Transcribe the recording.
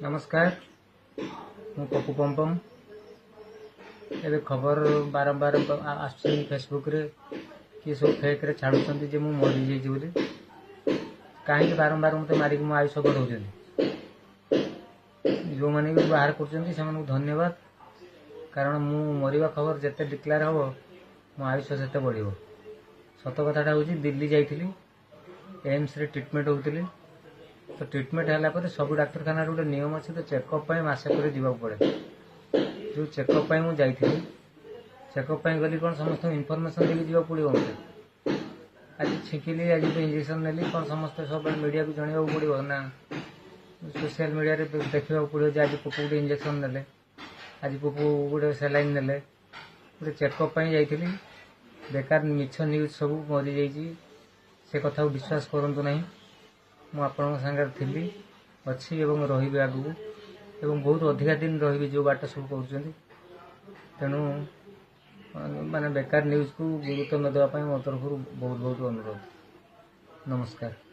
ନମସ୍କାର, ମୁଁ ପପୁ ପମ୍ପମ୍। ଏବେ ଖବର ବାରମ୍ବାର ଆସୁଛି ଫେସବୁକ୍ରେ, କିଏ ସବୁ ଫେକ୍ରେ ଛାଡ଼ୁଛନ୍ତି ଯେ ମୁଁ ମରିଯାଇଛି ବୋଲି। କାହିଁକି ବାରମ୍ବାର ମୋତେ ମାରିକି ମୋ ଆୟୁଷ ବଢ଼ାଉଛନ୍ତି? ଯେଉଁମାନେ ବି ବାହାର କରୁଛନ୍ତି, ସେମାନଙ୍କୁ ଧନ୍ୟବାଦ, କାରଣ ମୁଁ ମରିବା ଖବର ଯେତେ ଡିକ୍ଲେୟାର ହେବ, ମୋ ଆୟୁଷ ସେତେ ବଢ଼ିବ। ସତ କଥାଟା ହେଉଛି, ଦିଲ୍ଲୀ ଯାଇଥିଲି, ଏମ୍ସରେ ଟ୍ରିଟମେଣ୍ଟ ହେଉଥିଲି। ତ ଟ୍ରିଟମେଣ୍ଟ ହେଲା ପରେ ସବୁ ଡାକ୍ତରଖାନାରେ ଗୋଟେ ନିୟମ ଅଛି, ତ ଚେକଅପ୍ ପାଇଁ ମାସେ ପରେ ଯିବାକୁ ପଡ଼େ। ଯେଉଁ ଚେକଅପ୍ ପାଇଁ ମୁଁ ଯାଇଥିଲି, ଚେକଅପ୍ ପାଇଁ ଗଲି, କ'ଣ ସମସ୍ତଙ୍କୁ ଇନଫର୍ମେସନ୍ ଦେଇକି ଯିବାକୁ ପଡ଼ିବ ମୋତେ? ଆଜି ଛିଙ୍କିଲି, ଆଜି ଇଞ୍ଜେକ୍ସନ୍ ନେଲି, କ'ଣ ସମସ୍ତେ ସବୁବେଳେ ମିଡ଼ିଆକୁ ଜଣାଇବାକୁ ପଡ଼ିବ ନା ସୋସିଆଲ ମିଡ଼ିଆରେ ଦେଖିବାକୁ ପଡ଼ିବ ଯେ ଆଜି ପପୁ ଗୋଟେ ଇଞ୍ଜେକ୍ସନ୍ ନେଲେ, ଆଜି ପପୁ ଗୋଟେ ସାଲାଇନ୍ ନେଲେ? ଗୋଟେ ଚେକଅପ୍ ପାଇଁ ଯାଇଥିଲି। ବେକାର ମିଛ ନ୍ୟୁଜ୍ ସବୁ ମରିଯାଇଛି, ସେ କଥାକୁ ବିଶ୍ୱାସ କରନ୍ତୁ ନାହିଁ। ମୁଁ ଆପଣଙ୍କ ସାଙ୍ଗରେ ଥିଲି, ଅଛି ଏବଂ ରହିବି ଆଗକୁ ଏବଂ ବହୁତ ଅଧିକା ଦିନ ରହିବି, ଯେଉଁ ବାଟ ସବୁ କରୁଛନ୍ତି। ତେଣୁ ମାନେ ବେକାର ନ୍ୟୁଜ୍କୁ ଗୁରୁତ୍ୱ ନ ଦେବା ପାଇଁ ମୋ ତରଫରୁ ବହୁତ ବହୁତ ଅନୁରୋଧ। ନମସ୍କାର।